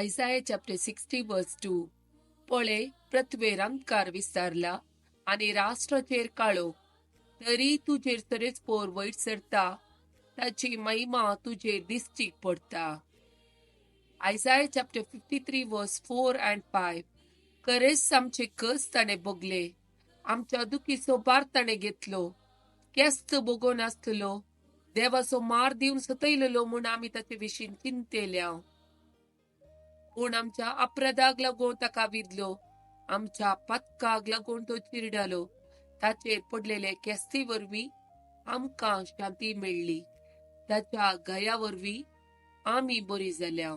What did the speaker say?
Isaiah chapter 60 verse 2. पळय, पृथ्वेर अंधकार विस्तारला आनी राष्ट्राचेर काळो, तरी तुजेर सरेस्पोर वयर सरता, ताची महिमा तुजेर दिश्टीक पडता. Isaiah chapter 53 verse 4 and 5. खरेंच आमचे कस ताणें भोगले, आमच्या दुखीचो भार ताणें घेतलो, केस्त भोगोन आसतलो, देवाचो मार दिवन सतयलेलो म्हूण आमी ताचे विशीं चिंतेल्या. पूण आमच्या अपराधाक लागून ताका विदलो, आमच्या पातकाक लागून तो चिरडालो, ताचेर पडलेले केस्ती वरवीं आमकां शांती मेळ्ळी, ताच्या घाया वरवीं आमी बरी जाल्या.